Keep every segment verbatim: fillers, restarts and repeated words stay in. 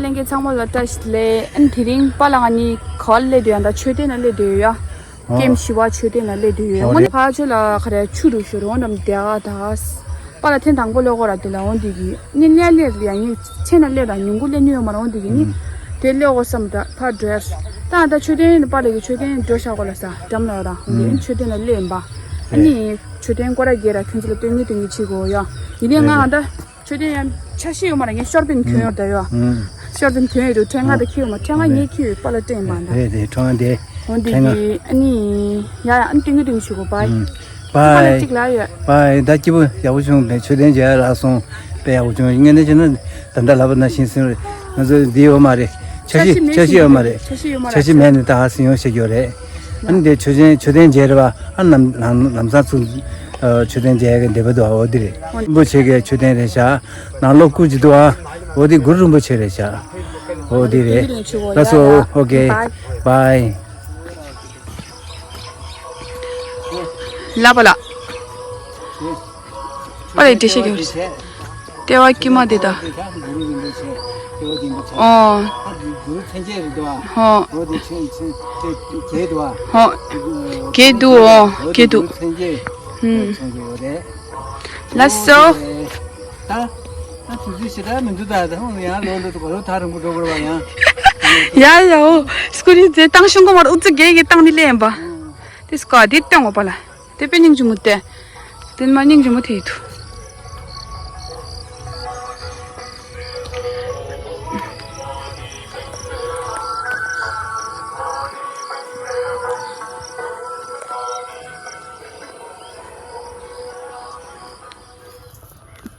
ལྷན་རྒྱས་ཚང་མ་ལ་བཀྲ་ཤིས་བདེ་ལེགས། ཨ་ནི་དེ་རིང་པཱ་ལགས་ང་གཉིས་ག་པར་སླེབས་བསྡད་ཡོད་ད། མཆོད་རྟེན་ལ་སླེབས་བསྡད་ཡོད་ཡ། ཨོ། ཀེམ་བཞི་པ་མཆོད་རྟེན་ལ་སླེབས་བསྡད་ཡོད། ཨོ་དངོས་གནས་ཕར་ཕྱོགས་ལ་ག་རེ་ཆུ་རུ་ཞོ་རོང་འགྲམ་དེ་ག་ད། པཱ་ལགས་ཐེངས་དང་པོ་སླེབས་ཀྱི་ཡོད་ར། དེ་ལ་འོང་དེ་གི་ནི་སླེབས་སླེབས་ཡ་ངས་མཆོད་རྟེན་ལ་སླེབས་ར། ཉིན་གུང་སླེབས་མྱོང་ཡོད་མ་རེད། འོང་དེ་གི་ནི་དེ་སླེབས་དགོས་བསམ་ད་ཕར་འགྲོ་ཡ། ད་ད་མཆོད་རྟེན་པཱ་ལགས་ཀྱི་མཆོད་རྟེན་འགྲོ་བཞག་གོ་ལ་ས་འགྲམ་ལ་ཡོད་ར། འོང་དེ་ནི་མཆོད་རྟེན་ལ་སླེབས་ཡིན་པ། ཨ་ནི་མཆོད་རྟེན་སྐོར་ར་རྒྱག་ར། ཁྱོད་ཚོ་ལ་སྟོན་གི་སྟོན་གི་བྱེད་དགོས་ཡ། ཡིན་ནའི་ང་ད། མཆོད་རྟེན་ཡང་འཆར་གཞི་ཡོད་མ་རེད། ངས་ཤོར་བན་གྱོན་ཡོད་ད་ཡོད། ཤོར་བན་གྱོན་ཡོད་དུ་ཕྲེང་ང་ད་ཁྱེར་ཡོད་མ། ཕྲེང་ང་ངས་ཁྱེར་ཡོད། པཱ་ལགས་སྤྲད་ཡིན་པ་ད། རེད་རེད། ཕྲེང་ང་དེ། འོ་འདི་ཕྲེང་ང་། གི་ཨ་ནི་ཡ་ཡ་ཨ་ནི་སྟོན་གི་སྟོན་གི་བྱེད་དགོས་པ། པཱའི། པཱ་ལགས་གཅིག་ལ་ཡོད། པཱའི། ད་སྐྱིད་པོ་ཡག་པོ་བྱུང་། དེ་མཆོད་རྟེན་མཇལ་ཡ་རག་སོང་། དཔེ་ཡག་པོ་བྱུང་། ངས་ནས་བྱས་ན་ད་ལྟ་ལབ་པ་ནང་བཞིན་སེམས་རེད། ང་ཚོ་འདི་ཡོད་མ་རེད། འཆར་གཞི་འཆར་གཞི་མེད་འཆར་གཞི་ཡོད་མ་རེད། འཆར་གཞི་ཡོད་མ་རེད། འཆར་གཞི་མེད་ནས་ད་ཧ་སི་ཡོང་བྱེད་རྒྱུ་རེད། ཨ་ནི་དེ་མཆོད་རྟེན་མཆོད་རྟེན་མཇལ་རེད་པ། ཨ་ནམ་ནམ་ལམ་སང་ཚུར་མཆོད་རྟེན་མཇལ་ཡ་གི་འདོད་པ་འདུག་འོ་དེ་རེད། རིན་པོ་ཆེ་གི་མཆོད་རྟེན་རེད་ཤག་ནང་ལོགས་སྐུ་ཅིག་འདུག་ཨ། འོ་དེ་གུ་རུ་རིན་པོ་ཆེ་རེད་ཤག་འོ་དེ་རེད། ལགས་སོ། ཨོ་ཀེ། བཱའི། ལབ་པ་ལ། པ་རེ་འགྲེལ་བཤད་རྒྱབ་རེད། ལྟེ་བ་དཀྱུས་མ་དེ་དང་། ཨོ། ཧོ། ཧོ། གས་འདུག་ཨོ། གས་འདུག་ཧུམ། ལགས་སོ། ད། ད་དུས་ཚོད་ཞེ་དྲག་མི་འདུག་ད་ད་ཧོང་ཡང་ལོ་ལོ་དུ་ག་ལོ་ཐག་རིང་པོ་འགྲོ་དགོས་རེད་པ་ཡང་། ཡ་ཡ་ཨོ། སྐུ་རིན་ཚེ་བཏང་ཤོང་གོ་མར་ཨུ་ཚུགས་རྒྱག་གི་བཏང་ནི་ལེན་པ། དེ་སྐོར་དེ་སྟོན་འོ་པ་ལ། དེ་དཔེ་སྙིང་རྗེ་མོ་སྟེ། དེ་མ་སྙིང་རྗེ་མོ་དེ་ཡིན་འདུག་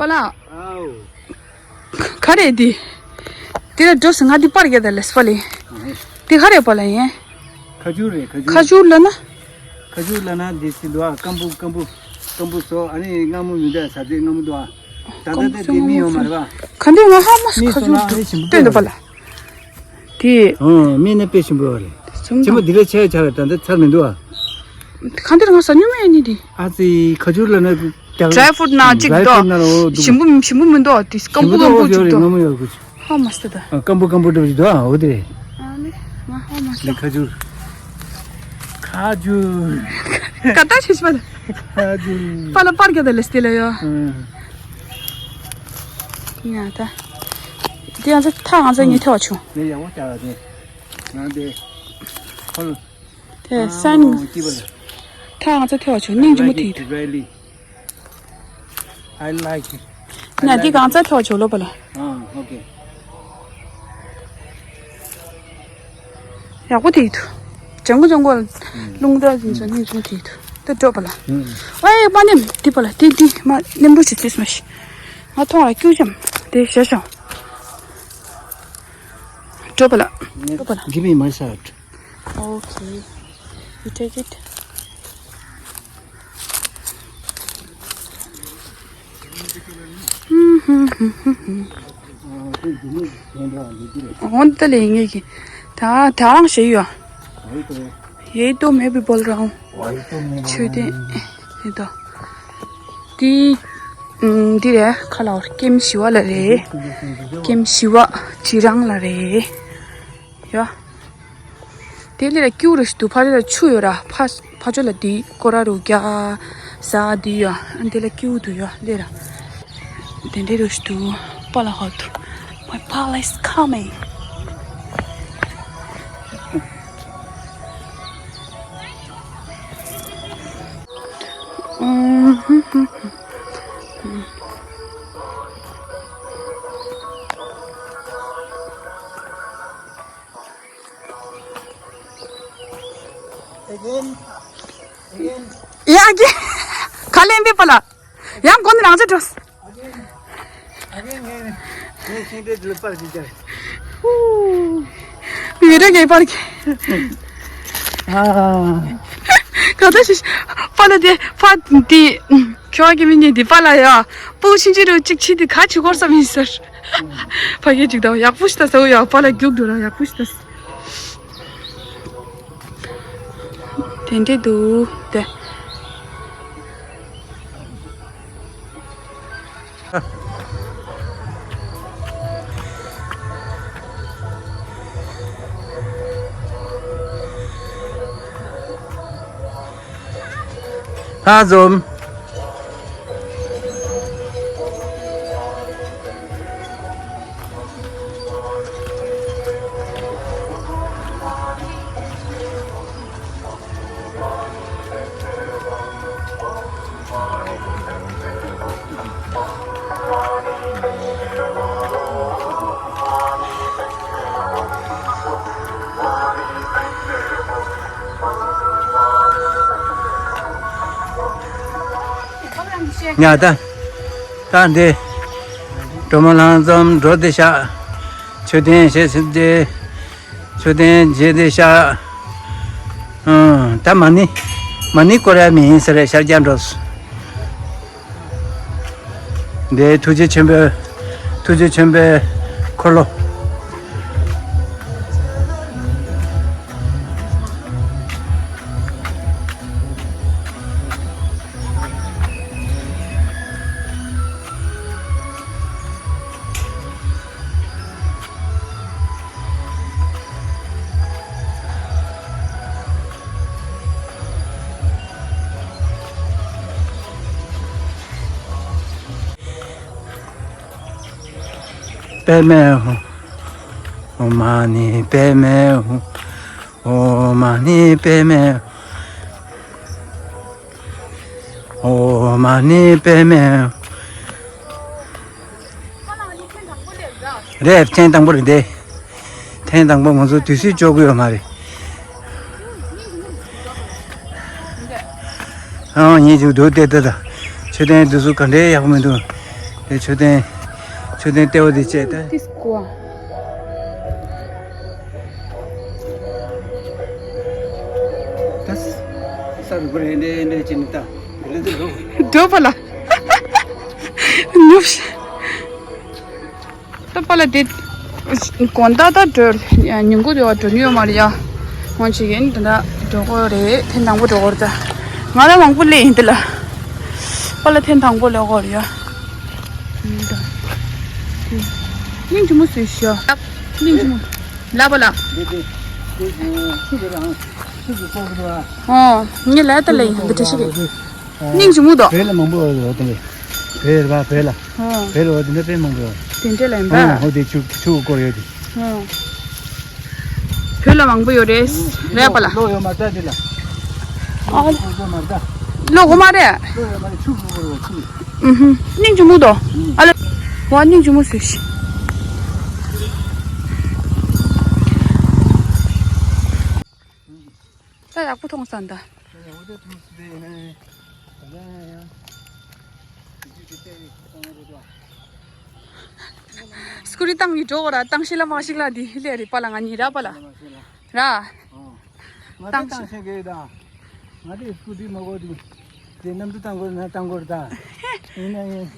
པཱ་ལགས། ཨའོ། ག་རེ་འདི། དེ་ལ་འགྲོ་སོང་། ང་འདི་པར་རྒྱག་ད་ལས་པཱ་ལགས། དེ་ག་རེ་པཱ་ལགས་ཡིན། ཁ་ཆུ་རེད། ཁ་ཆུ། ཁ་ཆུ་ལབ་ན། ཁ་ཆུ་ལབ་ན་འདི་ཟིན་འདུག་ཨ། སྐམ་པོ་སྐམ་པོ་སྐམ་པོ་བཟོ། ཨ་ནི་མངར་མོ་མི་འདུག་ཨ། ཟ་ཚོད་མངར་མོ་འདུག་ཨ། ད་ལྟ་ད་དེ་མི་ཡོང་མ་རེད་པ། ག་འདི་ང་ཧ་མ་སོ། ཁ་ཆུ་སྟོན་འདུག་པཱ་ལགས། དེ། ཨོ། སྨན་ནི་དཔེ་ཞིམ་པོ་རེད། ཆེན་པོ་འདི་ལ་ཆེ་ཆ་རེད། ད་ལྟ་ཚར་མི་འདུག་ཨ། གང་ལྟར་ང་ཟ་མྱོང་མེད་ནི་འདི། ཨ་ཙི། ཁ་ཆུ་ལ་ན་ཀྱང་ཌ་རའི་ཕུ་རུཊ་ན་གཅིག་ཌ་རའི་ཕུ་རུཊ་ན་འདུག་ལོ་འདུག་ཞིམ་པོ་ཞིམ་པོ་མི་འདུག་ཨ། དེ་སྐམ་པོ་སྐམ་པོ་ཅིག་འདུག་ཧ་མ་སྟེ་ད། ཨ། སྐམ་པོ་སྐམ་པོ་འདྲ་པོ་ཅིག་འདུག་ཨ། འོ་དེ་རེད། ཨ་ནི་ང་ཧ་མ་སྟེ། ཁ་ཆུ། ཁ་ཆུ། ཀ་ཏ་ཆེ་ཆེ་པ་ལ། ཁ་ཆུ། པཱ་ལགས་པར་རྒྱག་ད་ལས་སྟེ་ལ་ཡོ། ཨ། ཡ་ད། དེ་ང་ཚོ་ཐག་ང་ཚོ་གཉིས་ཐེ་བ་བྱུང་། ངས་ཡག་པོ་བྱ་བ་དེ། ང་དེ། ཁོ་ལ། དེ་སན། ཨོ། ཅི་པ་ལ། ཐག་ང་ཚོ་ཐེ་བ་བྱུང་། སྙིང་རྗེ་མོ་དེ་ཡིན་འདུག Really. I like it. ན་འདི་གང་ཚ་ཐེ་བ་བྱུང་ལོ་པ་ལ། ཨ། ཨོ་ཀེ། ཡག་པོ་དེ་ཡིན་འདུག་ལྗང་གུ་ལྗང་གུ་ལ་རླུང་རྟ་ཡིན་ཚོ་སྙིང་རྗེ་མོ་དེ་ཡིན་འདུག་ད་འགྲོ་པ་ལ། ཨོའི་མ་ནེམ་འདི་པ་ལ། འདི་འདི་མ་ནེམ་རུ་ཅི་ཚིས་མ་ཤི། ང་ཐོང་ལ་ཀྱུ་ཅམ་དེ་ཞེ་ཞོ། འགྲོ་པ་ལ། འགྲོ་པ་ལ། Give me my shirt. Okay. You take it. འོན་ཏེ་ལས་ངེས་ཀྱི་ད་ད་རང་ཞེ་ཡོད། ཡེ་ཏོ་མེ་བི་བོལ་རང་ཆུ་དེ་ཡེ་ཏོ་དེ་འདི་རེད། ཁ་ལ་བར་ཀེམ་ཞི་བ་ལ་རེད། ཀེམ་ཞི་བ་ཅི་རང་ལ་རེད། ཡ། དེ་ལས་ལ་ཀྱུ་རུ་ཞིག་འདུག་ཕ་རི་ལ་ཆུ་ཡོད་ར། ཕ་ཕ་ཆོ་ལ་དེ་སྐོར་ར་རུ་རྒྱ་ས་དེ་ཡ། དེ་ལ་ཀྱུ་འདུག་ཡ་ལས་ར། དེ་འདྲའི་རུ་ཞིག་འདུག་པ་ལ་ཧོ་འདུག My palace coming. Again, again. ཡ་གི་ག་ལེན་པའི་པ་ལ། ཡང་གོ་ནི་རང་ཚོ་འགྲོ། ཨ་ནི་ངས་ངས་ཤིང་འབྲས་འདི་ལ་པར་ཞིག་བྱ། ཧུ། མི་རེ་ངས་པར་གྱི། ཨ། ག་ད་ཞིག་པ་ལ་དེ་པ་དེ་ཁྱོད་ཀྱི་མི་ཉིད་དེ་པ་ལ་ཡ། པུ་ཆུང་ཆུང་རུ་གཅིག་ཕྱི་དེ་ག་ཆུ་འཁོར་ས་མིན་ཟེར། ཕ་གི་གཅིག་དང་ཡག་པོ་ཞིག་ད་ཟེར་ཡ། པ་ལ་རྒྱུག་འགྲོ་ར་ཡག་པོ་ཞིག་ད། དེ་འདྲས་འདུག་སྟེ། ལྷ་འཛོམས། ཉ་ད། ད་འདི། གྲོ་མོ་ལྷ་འཛོམས་འགྲོ་དེ་ཤག་མཆོད་རྟེན་ཞེས་ཟེར་ཏེ། མཆོད་རྟེན་མཇལ་དེ་ཤག་ཨང་། ད་མ་ཎི། མ་ཎི་བསྐོར་ཡ་མི་ཡིན་ཟེར་རེད། ཤར་རྒྱག་འགྲོ། འདི་ཐུགས་རྗེ་ཆེན་པོའི། ཐུགས་རྗེ་ཆེན་པོའི་འཁོར་ལོ། པདྨེ་ཧཱུྃ། ཨོཾ་མ་ཎི་པདྨེ་ཧཱུྃ། ཨོཾ་མ་ཎི་པདྨེ་ཧཱུྃ། ཨོཾ་མ་ཎི་པདྨེ་ཧཱུྃ། རེད། ཐེངས་དང་པོ་རེད་དེ། ཐེངས་དང་པོ་ང་ཚོ་དུས་ཚོད་ལྕོགས་ཀྱི་ཡོད་མ་རེད། ཨང་། ཉིན་ཅིག་འདུག་བལྟས་བལྟས་དང་། མཆོད་རྟེན་འདི་ཚོ་ག་འདྲའི་ཡག་པོ་མི་འདུག་དེ་མཆོད་རྟེན། མཆོད་རྟེན་ལྟེ་བ་འདི་བཅས་ད། ཏིས་ཀོ། ད་ས་རུ་རེ་འདྲེ་འདྲེ་ཅི་ནི་ད། འདི་ལ་འདི་འགྲོ། འགྲོ་པ་ལ། ཉོབ་ཤ། ད་པཱ་ལགས་དེ། དགོང་དག་ད་འགྲོ། ཉིན་གུང་དེ་བ་འགྲོ་ནི་ཡོད་མ་རེད་ཡ། འོང་ཅིག་ཡིན་དེ་འདྲ་འགྲོ་དགོས་རེད། ཐེངས་དང་པོ་འགྲོ་དགོས་རེད་ད། ང་རང་མང་པོ་སླེབས་ཡིན་དེ་ལ། པཱ་ལགས་ཐེངས་དང་པོ་སླེབས་དགོས་རེད་ཡ། སྙིང་རྗེ་མོ་བཟོས་ཤག་སྙིང་རྗེ་མོ། ལ་པཱ་ལགས། འདི་འདི། འདི་ཆུ་གི་རང་། ཆུ་གི་ཀོང་གི་ར། ཨོ། ངས་ལ་ད་ལ་ཡིན་འདི་འདྲ་ཞིག་རེད། སྙིང་རྗེ་མོ་འདུག་བོད་ལ་མང་པོ་ཡོད་དེ། བོད་ར་བོད་ལ། ཨོ། བོད་ལ་འོ་དེ་འདྲ་དཔེ་མང་པོ་ཡོད། དེ་འདྲ་ལ་ཡིན་པ། ཨོ་ཨོ་དེ་ཆུ་ཆུ་སྐོར་ཡོད་དེ། ཨོ། བོད་ལ་མང་པོ་ཡོད་རེད། རེད་པཱ་ལགས། ལོ་ཡོད་མ་རེད་དེ་ལ། ཨ། ལོ་ཡོད་མ་རེད། ལོ་ཡོད་མ་རེད། ཆུ་སྐོར་ཡོད་ཆུ། ཨུ་ཧུ། སྙིང་རྗེ་མོ་འདུག་ཨ་ལེ། བ་སྙིང་རྗེ་མོ་བཟོས་ཤིག་ད་ཡག་པོ་མཐོང་སོང་ད། སྐུ་རི་བཏང་བའི་འགྲོ་བ་ར་བཏང་ཤི་ལ་མ་ཤི་ལ་འདི་ལས་རེད་པཱ་ལགས། ང་གཉིས་ར་པཱ་ལགས། ར། ང་ཚོ་བཏང་ཤི་གི་ད། ང་ཚོས་སྐུ་རི་མ་གོ་དུས། དེ་གནམ་གྲུ་བཏང་དགོས་ན་བཏང་དགོས་རེད་ད། ཡིན་ན་ཡིན།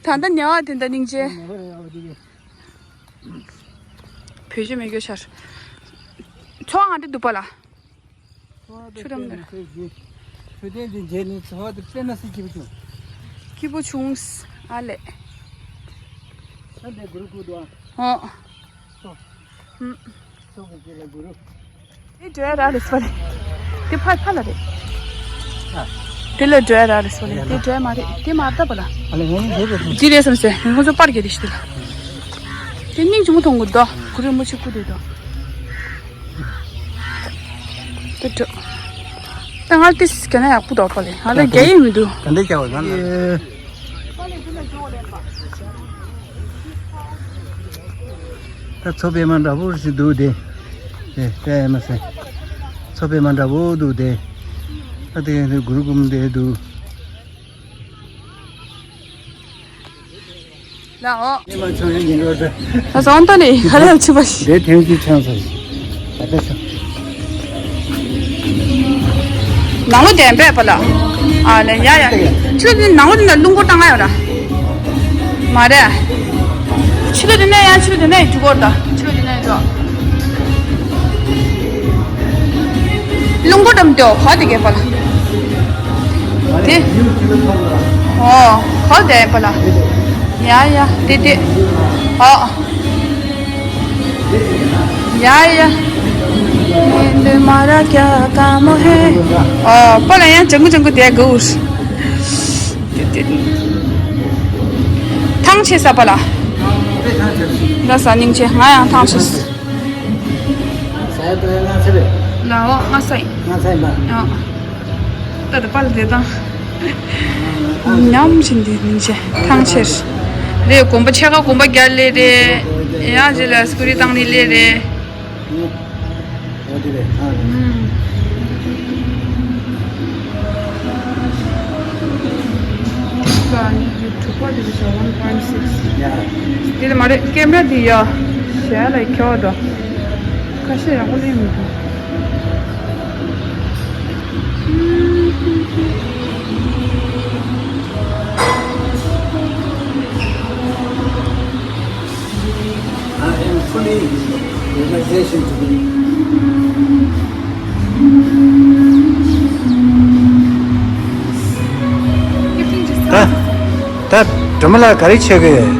ད་ལྟ་ཉལ་བ་དེ་འདྲ་སྙིང་རྗེ། ཉལ་བ་རེད་ཡག་པོ་འདུག་བོད་ཆས་མེད་རྒྱུ་ཤར། ཚོ་བ་ང་འདྲ་འདུག་པཱ་ལགས། ཆུ་འགྲམ་ནས། ཆུ་ལྡན་འདི་མཇལ་ནས་ཚོ་བ་དེ་དཔེ་མ་སྲིད་སྐྱིད་པོ་བྱུང་། སྐྱིད་པོ་བྱུང་། ཨ་ལེ། ས་འདི་གུ་རུ་ཀུ་དུ་ཨ། ཨོ། སོ། ཧུམ། སོ་གི་ཀུ་ལ་གུ་རུ། དེ་འགྲོ་ཡ་ར་རེད་སོ་རེད། དེ་ཕ་ཕ་ལ་རེད། དེ་ལ་འགྲོ་ཡ་ར་རེད་སོ་རེད། དེ་འགྲོ་ཡ་མ་རེད། དེ་མ་ད་པཱ་ལགས། ཨ་ལེ་ངས་ནི་འགྲོ་དགོས། དེ་རེད་བསམ་སོང་། ང་ཚོ་པར་གྱི་རེད་ཤི་དེ་ལ། དེ་སྙིང་རྗེ་མོ་མཐོང་གི་འདུག་གུ་རུ་མོ་ཆེ་སྐུ་དེ་འདུག་དེ་འགྲོ། ད་ང་ཏིས་ག་ན་ཡག་པོ་འདུག་པཱ་ལགས། ང་ལ་རྒྱ་ཡིག་མི་འདུག་ག་འདྲ་རྒྱག་པ་ན་ལ། ད་མཚོ་པདྨ་འདྲ་པོ་ཞིག་འདུག་དེ། དེ་དཔེ་མ་སྲིད། མཚོ་པདྨ་འདྲ་པོ་འདུག་དེ། ད་དེ་གུ་རུ་ཀུ་མུ་དེ་འདུག་ལའོ། ཉི་མ་ཆང་ཡང་ཉིན་རོ་ད། ད་སོང་ད་ནི་ཧ་ལམ་ཆུ་བ་ཞིག་དེ་ཐེངས་ཀྱི་ཆང་ས། ད་ལྟ་ཆང་། ནང་ལོ་དེ་འབད་པ་ལ། ཨ་ལེ་ཡ་ཡ། ཆུ་དེ་ནང་ལོ་དེ་ན་རླུང་འཁོར་བཏང་ང་ཡོད་ར། མ་རེད། ཆུ་ལོ་དེ་ནས་ཡང་ཆུ་ལོ་དེ་ནས་འཇུག་གོ་ར་ད། ཆུ་ལོ་དེ་ནས་འཇུག་རླུང་འཁོར་འགྲམ་དེའོ་ག་དེ་གས་པ་ལ། དེ། ཨོ། ག་དེ་པ་ལ། ཡ་ཡ་དེ་དེ། ཨོ། ཡ་ཡ། ཨོ། པ་ལ་ཡང་ཅང་གུ་ཅང་གུ་དེ་གུ། ཐང་ཆད་ས་པ་ལ། ད་ས་སྙིང་ཆེ། ང་ཡང་ཐང་ཆད། ལའོ། ང་ས་ཡིན། ང་ས་ཡིན་པ། ཨོ། ད་ད་པ་ལ་དེ་དང་། ཉམས་བཞིན་དེ་སྙིང་ཆེ། ཐང་ཆད། རེད། གོམ་པ་ཕྱེད་ཀ་གོམ་པ་རྒྱག་ལེ་རེད། ཡང་རྗེས་ལ་སྐུ་རི་བཏང་ནི་ལེ་རེད། ཨོ་དེ་རེད། ཨ། ཨུམ། ཀ་ནི་དྲུག་པ་དེ་རེད་ཤག one point six། ཡ། དེ་ལ་མ་རེད། ཀེམ་ར་དེ་ཡ། ཞལ་ལ་ཁྱོག་འགྲོ། ཁ་ཤས་ཡག་པོ་ལེན་མི་འདུག I am fully relaxation today. ད་ད་སྒྲོལ་མ་ལགས་ག་རེ་མཆོད་ཀྱི་ཡོད།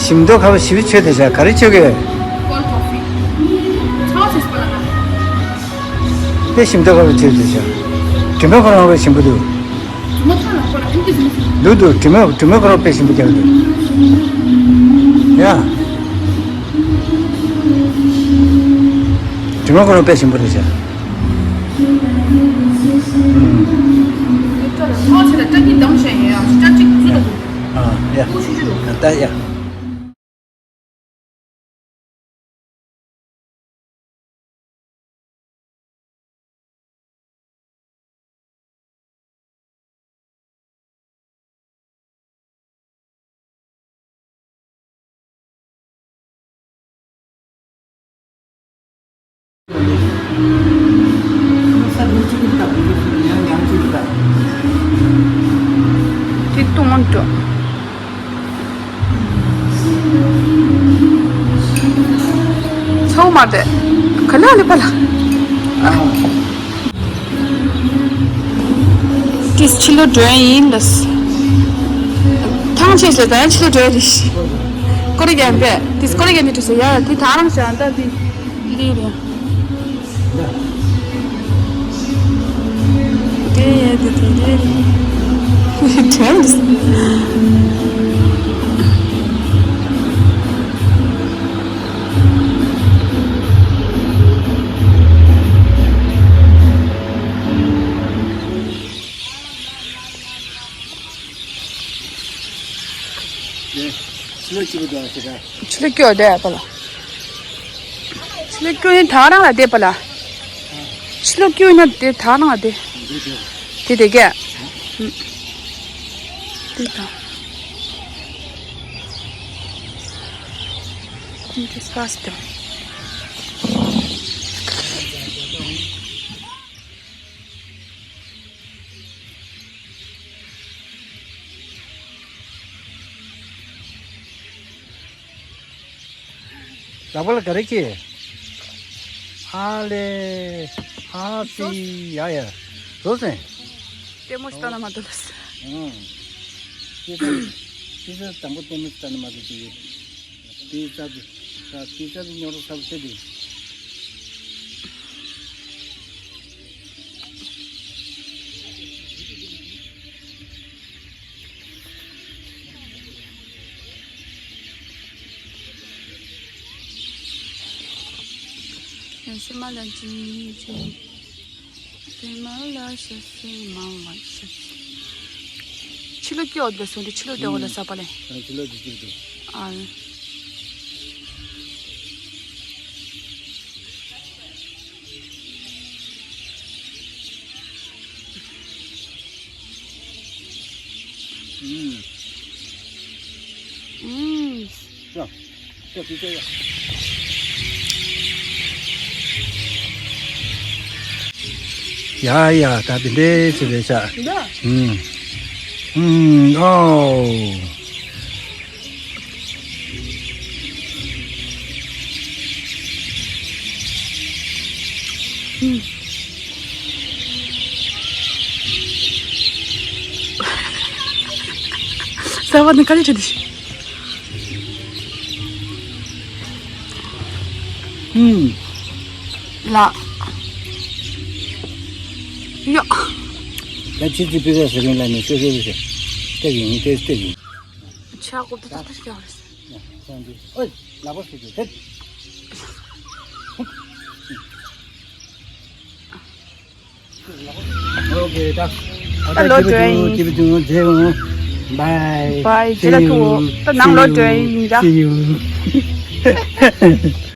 ཞིམ་མདོག་ཁ་པོ་ཞིམ་པོ་མཆོད་དེ་བཞག་ག་རེ་མཆོད་ཀྱི་ཡོད། དཔེ་ཞིམ་མདོག་ཁ་པོ་མཆོད་དེ་བཞག་དྲི་མ་ཁོ་རང་དཔེ་ཞིམ་པོ་འདུག་འདུག་འདུག་དྲི་མ་དྲི་མ་ཁོ་རང་དཔེ་ཞིམ་པོ་རྒྱག་འདུག་ཡ། དྲི་མ་ཁོ་རང་དཔེ་ཞིམ་པོ་རེད་བཞག་ཨ་ཡ། ད་ཡ། དེ་གཏོང་འགྲོ། ཚོགས་མ་དེ་ག་ན་ལེ་པ་ལ། ཏིས་ཕྱི་ལོགས་འགྲོ་ཡ་ཡིན་ལ། ཐང་ཆད་ཟེར་ད་ཡང་ཕྱི་ལོགས་འགྲོ་ཡ་རེད། ཀོ་རེ་རྒྱན་པས་ཏིས་ཀོ་རེ་རྒྱན་ནི་འགྲོ་ཟེར་ཡ་དེ་ད་རང་བཞག་ད་དེ་ལི་རེད། དེ་ཡ་དེ་དེ་རེད། དྲན། ཕྱི་ལོགས་སྐྱོད་དེ་པ་ལ། ཕྱི་ལོགས་སྐྱོད་ཡིན་ཐག་རང་ལ་བསྡད་པ་ལ། ཕྱི་ལོགས་སྐྱོད་ན་དེ་ཐག་རང་ལ་བསྡད། དེ་དེ་གས། དེ་དང་། Just pass them. ལག་པ་ལ་ག་རེ་སྐྱེས། ཧ་ལེ། ཧ་སི་ཡ་ཡ། བཟོ་སེ། ལྟད་མོ་ལྟ་ན་མ་འདོད་ལ། ཨང་། སྐྱེས་ཚར། སྐྱེས་ཚར་དང་པོ་ལྟད་མོ་ལྟ་ན་མ་འདོད་ཀྱི་ཡོད། དེའི་རྩ་དེ། ད་དེའི་རྩ་དེ་ཉོ་རོགས་ཚ་པོ་བྱེད་དེ། ཡང་སེམས་མ་ལ་འཇིགས་ནས་འཇིགས། སེམས་མ་ལ་ཤ་སེམས་མ་བ་ཤ། ཕྱི་ལོགས་སྐྱོད་དེ་སོང་དེ་ཕྱི་ལོགས་དེ་འོ་ལ་ས་པ་ལེ། ཨ་ཕྱི་ལོགས་དེ་སྐྱོད་དེ། ཨ། ཨུམ། ཨུམ། ཡ། ཡ་ཡ། ཡ་ཡ་ད་དེ་འདྲའི་ཅིག་རེད་ཤག་འདི། ཨུམ། ཨུམ། ཨོ། ས་བ་ནི་ཀ་ལི་ཁྲི་དི་ཤི། ཨུམ། ལ། ཡ། ད་ཅི་ཅི་པི་ཀ་ཟེར་མཁན་ལ་ནི་ཤོད་ཤོད་ཤོད། སྟེགས་ཡིན་སྟེགས་སྟེགས་ཡིན། ཆ་གོ་ཏི་ཏག་ཏག་ཞིག་ཡོང་རེད། ཨོ། ལག་པ་ཟུག་གི་ཧེད། ཨོ་ཁེ་ད། ད་ལོ་ད་ཇེ་བི་ཇུ་ཇེ་བི་ཇུ་ཇེ་བི་ཇུ། Bye. Bye. ཇེ་ལ་ཐུ། ད་ནང་ལོ་ཇོ་ཡིན་ད། See you.